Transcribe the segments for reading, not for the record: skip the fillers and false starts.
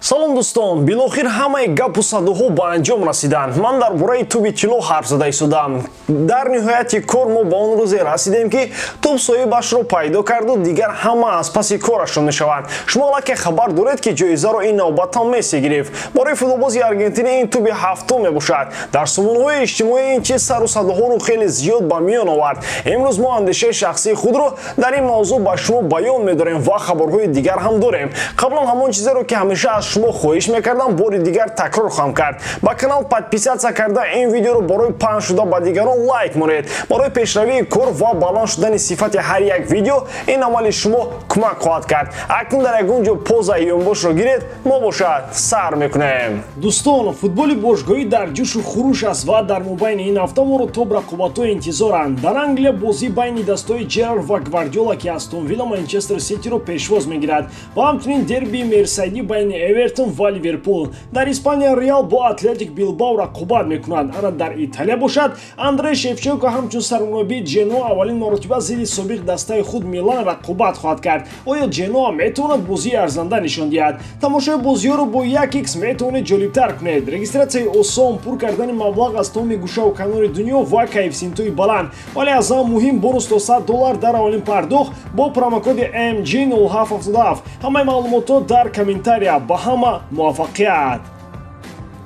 Салом дӯстон, билохир ҳамаи гапу садоҳо ба анҷом расиданд. Ман дар бораи тӯби тилло ҳарф зада истодам. Дар ниҳояти кор мо ба он рӯзе расидем, ки тӯб соҳибашро пайдо карду дигар ҳама аз паси корашон мешаванд. Шумо аллакай хабар доред, ки ҷоизаро ин навбатан Месси гирифт. Барои футболбози Аргентина ин тӯби ҳафтум мебошад. Дар сомонаҳои иҷтимоӣ ин чиз сару садоҳоро хеле зиёд ба миён овард. Имрӯз мо андешаи шахсии худро дар ин мавзӯъ ба шумо баён медорем ва хабарҳои дигар ҳам дорем. Қаблан ҳамон чизеро, ки ҳамеша аз шумо хоҳиш мекардам, бори дигар такрор хоҳам кард. Ба канал подписаться карда, ин видеоро барои паҳн шуда ба дигарон лайк монед. Барои пешравии кор ва баланд шудани сифати ҳар як видео ин амали шумо кӯмак хоҳад кард. Акнун дар ягон ҷо поза ёнбошро гиред, мо бошад сар мекунем. Дӯстон, футболи бошгоҳӣ дар ҷӯшу хуруш аст ва дар мобайни ин ҳафта моро топ рақобатҳо интизоранд. Дар Англия бозӣ байни дастҳои Джерард ва Гвардиола, ки Астон Вилла Манчестер Ситиро пешвоз мегирад, ва ҳамчунин дерби Мерсайдӣ байни Эвертон ва Ливерпул. Дар Испания Реал бо Атлетик Билбао рақобат мекунад. Ана дар Италия бошад, Андрей Шевченко ҳамчун сармураббии Ҷеноа аввалин маротиба зидди собиқ дастаи худ Милан рақобат хоҳад кард. Оё Ҷеноа метавонад бозии арзанда нишон диҳад? Тамошои бозиҳоро бо 1x метавонед ҷолибтар кунед. Регистратсияи осон, пур кардани маблағ аз тамоми гӯшаву канори дунё ва коэффисиентҳои баланд. Вале аз ҳама муҳим бонус то $100 дар аввалин пардохт бо промокоди MG0777. Ҳамаи маълумотҳо дар комментария. Ба ҳама муваффақият!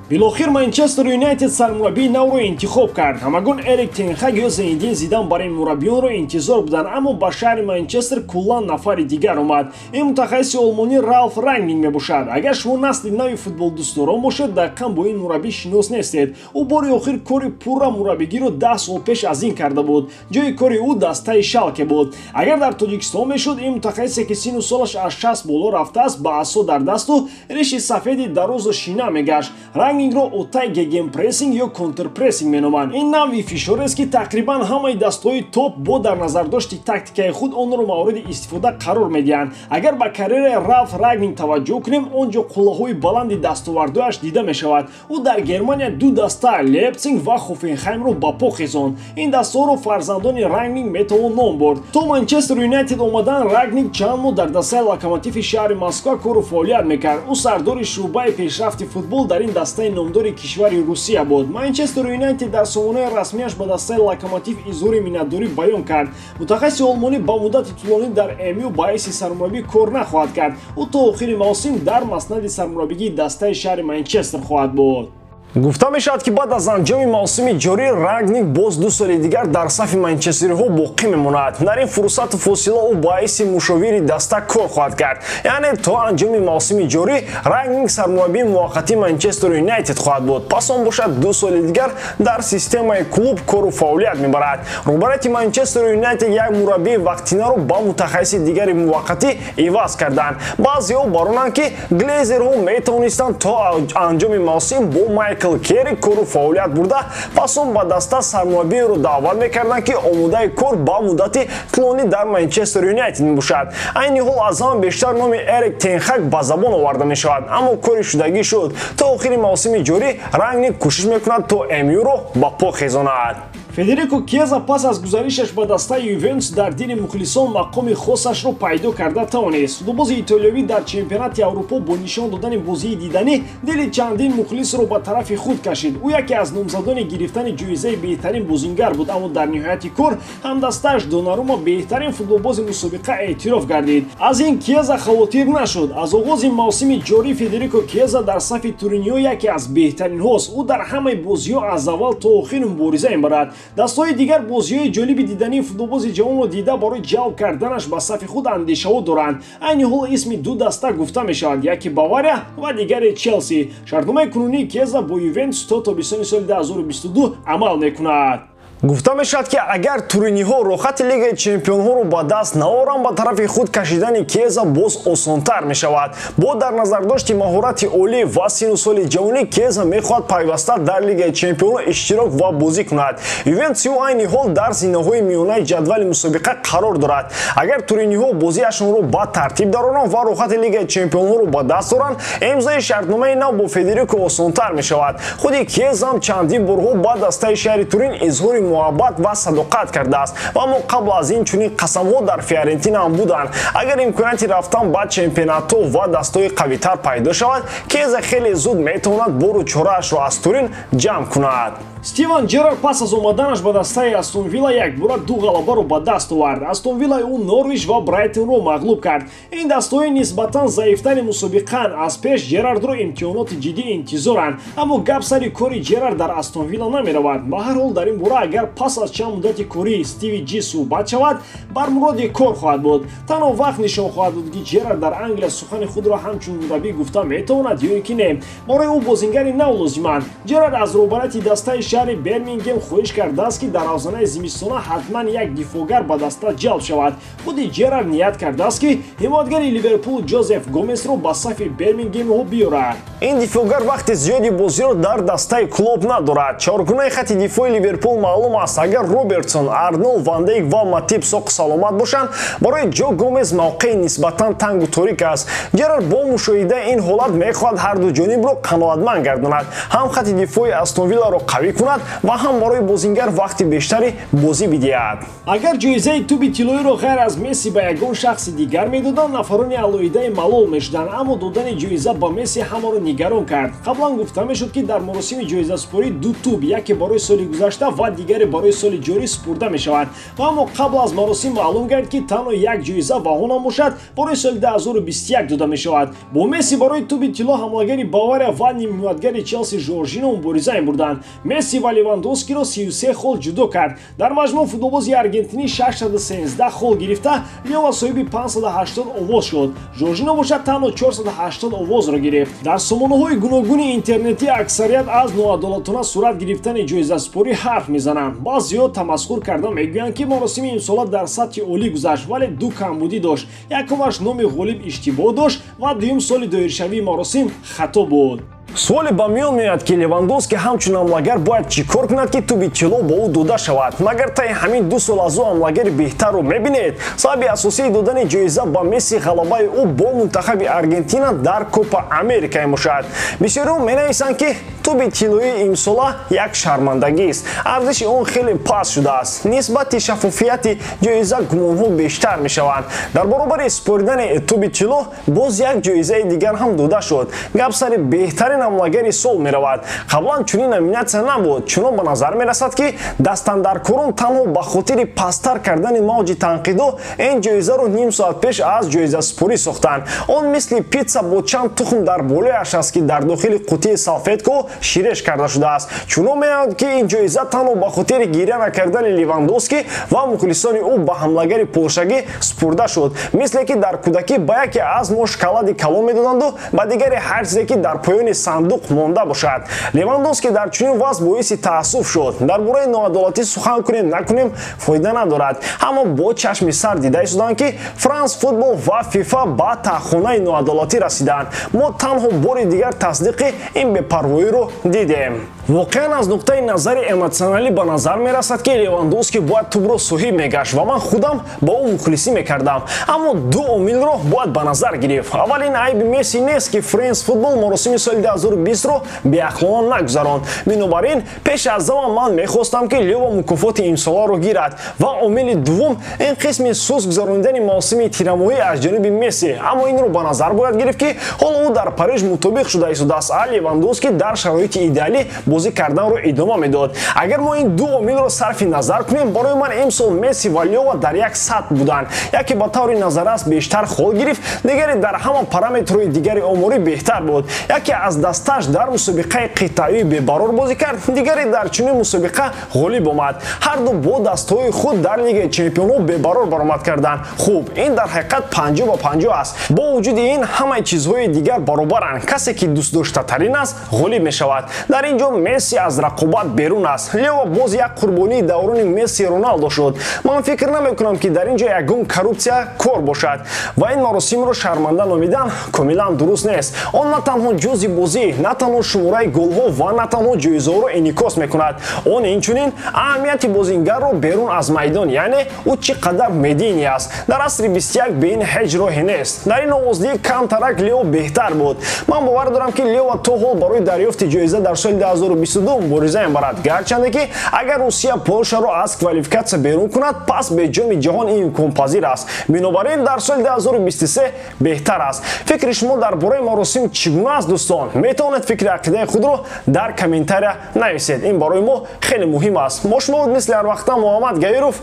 Билохир Манчестер Юнайтед сармураббии навро интихоб кард. Ҳамагон Эрик тен Хаг ё Зинедин Зидан бар ин мураббиёнро интизор буданд, аммо ба шаҳри Манчестер куллан нафари дигар омад. Ин мутахассиси олмонӣ Ралф Рангник мебошад. Агар шумо насли нави футболдӯстдорон бошед, дақиқан бо ин мураббӣ шинос нестед. Ӯ бори охир кори пурра мураббигиро 10 сол пеш аз ин карда буд. Ҷои кори ӯ дастаи Шалке буд. Агар дар Тоҷикистон мешуд, ин мутахассисе, ки сину солаш аз 60 боло рафтааст, ба асо дар дасту риши сафеди дарозу шина мегашт. Рангникро отай гегенпрессинг ё контрпрессинг меноманд. Ин навъи фишорест, ки тақрибан ҳамаи дастҳои топ бо дар назардошти тактикаи худ онро мавриди истифода қарор медиҳанд. Агар ба карьераи Ралф Рангник таваҷҷӯҳ кунем, он ҷо қуллаҳои баланди дастовардҳояш дида мешавад. Ӯ дар Германия ду даста Лейпциг ва Хофенхаймро ба по хезонд. Ин дастаҳоро фарзандони Рангник метавон ном бурд. То Манчестер Юнайтед омадан, Рангник чанд моҳ дар дастаи Локомотиви шаҳри Москва кору фаъолият мекард. Ӯ сардори шӯъбаи пешрафти футбол дар ин дастаи номдори кишвари Русия буд. Манчестер Юнайтед дар сомонаи расмияш ба дастаи Локомотив изҳори миннатдорӣ баён кард. Мутахассиси олмонӣ ба муддати тӯлонӣ дар МЮ ба ҳайси сармураббӣ кор нахоҳад кард. Ӯ то охири мавсим дар маснади сармураббигии дастаи шаҳри Манчестер хоҳад буд. Гуфта мешавад, ки баъд аз анҷоми мавсими ҷорӣ Рангник боз 2 соли дигар дар сафи манчестериҳо боқӣ мемонад. Дар ин фурсату фосила ӯ ба ҳайси мушовири даста кор хоҳад кард. Яъне то анҷоми мавсими ҷорӣ Рангник сармураббии муваққатии Манчестер Юнайтед хоҳад буд. Пас он бошад 2 соли дигар дар системаи клуб кору фаъолият мебарад. Роҳбарияти Манчестер Юнайтед як мураббии вақтинаро ба мутахассиси дигари муваққатӣ иваз карданд. Баъзеҳо баронанд, ки Глезерҳо метавонистанд то анҷоми мавсим бо Майкл Керрик кору фаъолият бурда, пас он ба даста сармураббиеро даъват мекарданд, ки омодаи кор ба муддати тӯлонӣ дар Манчестер Юнайтед мебошад. Айни ҳол аз ҳама бештар номи Эрик тен Хаг ба забон оварда мешавад, аммо кори шудагӣ шуд. То охири мавсими ҷорӣ Рангник кӯшиш мекунад, то МЮ-ро ба по хезонад. Федерико Кьеза пас аз гузаришаш ба дастаи Ювентус дар дили мухлисон мақоми хосашро пайдо карда тавонист. Футболбози итолиёвӣ дар чемпионати Аврупо бо нишон додани бозии диданӣ дили чандин мухлисро ба тарафи худ кашид. Ӯ яке аз номзадони гирифтани ҷоизаи беҳтарин бозингар буд, аммо дар ниҳояти кор ҳамдастааш Донарума беҳтарин футболбози мусобиқа эътироф гардид. Аз ин Кьеза хавотир нашуд. Аз оғози мавсими ҷорӣ Федерико Кьеза дар сафи Туриниё яке аз беҳтаринҳост. Ӯ дар ҳамаи бозиҳо аз аввал то охир мубориза мебарад. Дастҳои дигар бозиҳои ҷолиби дидании футболбози ҷавонро дида барои ҷалб карданаш ба сафи худ андешаҳо доранд. Айни ҳол исми ду даста гуфта мешавад, яке Бавария ва дигаре Челси. Шартномаи кунунии Кьеза бо Ювентус то тобистони соли 2022 амал мекунад. Гуфта мешавад, ки агар туриниҳо роҳати Лигаи чемпионҳоро ба даст наоранд, ба тарафи худ кашидани Кьеза боз осонтар мешавад. Бо дар назардошти маҳорати олӣ ва сину соли ҷавонӣ Кьеза мехоҳад пайваста дар Лигаи чемпионҳо иштирок ва бозӣ кунад. Ювентус айни ҳол дар зинаҳои миёнаи ҷадвали мусобиқа қарор дорад. Агар туриниҳо бозиашонро ба тартиб дароранд ва роҳати Лигаи чемпионҳоро ба даст оранд, имзои шартномаи нав бо Федерико осонтар мешавад. Худи Кьеза ҳам чандин борҳо ба дастаи шаҳри Турин изҳори муҳаббат ва садоқат кардааст ва аммо қабл аз ин чунин қасамҳо дар Фиорентина ҳам буданд. Агар имконияти рафтан ба чемпионатҳо ва дастҳои қавитар пайдо шавад, Кеза хеле зуд метавонад бору чораашро аз Турин ҷамъ кунад. Стивен Джерард пас аз омаданаш ба дастаи Астон Вилла якбора ду ғалабаро ба даст овард. Астон Виллаи ӯ Норвич ва Брайтонро мағлуб кард. Ин дастҳои нисбатан заифтари мусобиқаанд. Аз пеш Джерардро имтиҳоноти ҷиддӣ интизоранд. Аммо гап сари кори Джерард дар Астон Вилла намеравад. Ба ҳар ҳол дар ин бора агар пас аз чанд муддати кории Стиви Ҷи суҳбат шавад, бар муроди кор хоҳад буд. Танҳо вақт нишон хоҳад дод, ки Джерард дар Англия сухани худро ҳамчун мураббӣ гуфта метавонад ё ин ки не. Барои ӯ бозингари нав лозиманд. Джерард аз роҳбарияти дастаи шаҳри Бирмингем хоҳиш кардааст, ки дар равзанаи зимистона ҳатман як дифоъгар ба даста ҷалб шавад. Худи Джерард ният кардааст, ки ҳимоятгари Ливерпул Ҷозеф Гомесро ба сафи Бирмингемҳо биёрад. Ин дифоъгар вақти зиёди бозиро дар дастаи клуб надорад. Чоргунаи хати дифои Ливерпул маълум аст. Агар Робертсон, Арнолд, Ван Дейк ва Матип соқ саломат бошанд, барои Ҷо Гомес мавқеи нисбатан тангу торик аст. Джерард бо мушоҳидаи ин ҳолат мехоҳад ҳарду ҷонибро қаноатманд гардонад, ҳам хати дифои Астон Вилларо қавӣ кунад ва ҳам барои бозингар вақти бештари бозӣ бидиҳад. Агар ҷоизаи туби тиллоиро ғайр аз Месси ба ягон шахси дигар медоданд, нафарони алоҳидаи малол мешуданд, аммо додани ҷоиза ба Месси ҳамаро нигарон кард. Қаблан гуфта мешуд, ки дар маросими ҷоизасупорӣ ду туб, яке барои соли гузашта ва дигаре барои соли ҷорӣ супурда мешавад. Ва аммо қабл аз маросим маълум гардид, ки танҳо як ҷоиза ва он ҳам бошад барои соли 2021 дода мешавад. Бо Месси барои туби тилло ҳамлагари Бавария ва нимҳимоятгари Челси Жоржино мубориза мебурданд. Месси ва Левандовскиро 33 хол ҷудо кард. Дар маҷмӯъ футболбози аргентинӣ 613 хол гирифта, Лева соҳиби 580 овоз шуд. Жоржино бошад танҳо 480 овозро гирифт. Дар сомонаҳои гуногуни интернетӣ аксарият аз ноадолатона сурат гирифтани ҷоизасупорӣ ҳарф мезананд. Баъзеҳо тамасхур карда мегӯянд, ки маросими имсола дар сатҳи олӣ гузашт, вале ду камбудӣ дошт. Якумаш номи ғолиб иштибоҳ дошт ва дуюм соли доиршавии маросим хато буд. Суоле ба миён меояд, ки Левандовски ҳамчун ҳамлагар бояд чӣ кор кунад, ки туби тилло ба ӯ дода шавад. Магар таи ҳамин ду сол аз ӯ ҳамлагари беҳтарро мебинед? Сабаби асосии додани ҷоиза ба Месси ғалабаи ӯ бо мунтахаби Аргентина дар Копа Америка мебошад. Бисёриҳо менависанд, ки туби тиллоии имсола як шармандагист. Арзиши он хеле паст шудааст. Нисбати шаффофияти ҷоиза гумонҳо бештар мешаванд. Дар баробари супоридани туби тилло боз як ҷоизаи дигар ҳам дода шуд. Гап сари беҳтарин ҳамлагари сол меравад. Қаблан чунин номинатсия набуд. Чунон ба назар мерасад, ки дастандаркорон танҳо ба хотири пасттар кардани мавҷи танқидо ин ҷоизаро ним соат пеш аз ҷоизасупорӣ сохтанд. Он мисли питса бо чанд тухм дар болояш аст, ки дар дохили қутии салфетко ширеш карда шудааст. Чунон меояд, ки ин ҷоиза танҳо ба хотири гиря накардани Левандовски ва мухлисони ӯ ба ҳамлагари полшагӣ супурда шуд. Мисле ки дар кӯдакӣ ба яке аз мо шоколади калон медоданду ба дигаре ҳар чизе, ки дар поёни сандуқ монда бошад. Левандовски дар чунин вазъ боиси таассуф шуд. Дар бораи ноадолатӣ сухан кунем накунем фоида надорад. Аммо бо чашми сар дида истоданд, ки Франс футбол ва ФИФА ба таҳхонаи ноадолатӣ расиданд. Мо танҳо бори дигар тасдиқи ин бепарвоиро дидем. Воқеан аз нуқтаи назари эмотсионалӣ ба назар мерасад, ки Левандовски бояд тубро соҳиб мегашт ва ман худам ба ӯ мухлисӣ мекардам. Аммо ду омилро бояд ба назар гирифт. Аввал, ин айби Месси нест, ки Френс футбол маросими соли 2020-ро беақлона нагузаронд. Бинобар ин пеш аз замон ман мехостам, ки Лева мукофоти имсоларо гирад. Ва омили дуввум ин қисми суст гузаронидани мавсими тирамоҳӣ аз ҷониби Месси. Аммо инро ба назар бояд гирифт, ки ҳоло ӯ дар Париж мутобиқ шуда истодааст, а Левандовски дар шароити идеалӣ бозӣ карданро идома медод. Агар мо ин ду омилро сарфи назар кунем, барои ман имсол Месси ва Лева дар як сатҳ буданд. Яке ба таври назаррас бештар хол гирифт, дигаре дар ҳама параметрҳои дигари оморӣ беҳтар буд. Яке аз дасташ дар мусобиқаи қитъавӣ бебарор бозӣ кард, дигаре дар чунин мусобиқа ғолиб омад. Ҳарду бо дастҳои худ дар Лигаи чемпионҳо бебарор баромад карданд. Хуб, ин дар ҳақиқат 50-50 аст. Бо вуҷуди ин ҳамаи чизҳои дигар баробаранд. Касе ки дӯстдоштатарин аст ғолиб мешавад. Дар ин ҷо Месси аз рақобат берун аст. Лева боз як қурбонии даврони Месси Роналдо шуд. Ман фикр намекунам, ки дар ин ҷо ягон коррупсия кор бошад ва ин маросимро шарманда номидан комилан дуруст нест. Он на танҳо ҷузъи бозӣ, на танҳо шумораи голҳо ва на танҳо ҷоизаҳоро инъикос мекунад. Он инчунин аҳамияти бозингарро берун аз майдон, яъне ӯ чӣ қадар медийный аст. Дар асри 21 бе ин ҳеҷ роҳе нест. Дар ин овоздиҳӣ камтарак Лео беҳтар буд. Ман бовар дорам, ки Лео то ҳол барои дарёфти ҷоиза дар соли 2022 мубориза мебарад. Гарчанде ки агар Русия Полшаро аз квалификатсия берун кунад, пас бе ҷоми ҷаҳон имконпазир аст. Бинобар ин дар соли 2023 беҳтар аст. Фикри шумо дар бораи маросим чӣ гуна аст, дӯстон? Метавонед фикри ақидаи худро дар комментария нависед. Ин барои мо хеле муҳим аст. Мо шумо буд мисли ҳар вақта Муҳаммад Гаиров.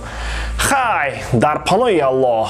Хай, дар паноҳи Аллоҳ.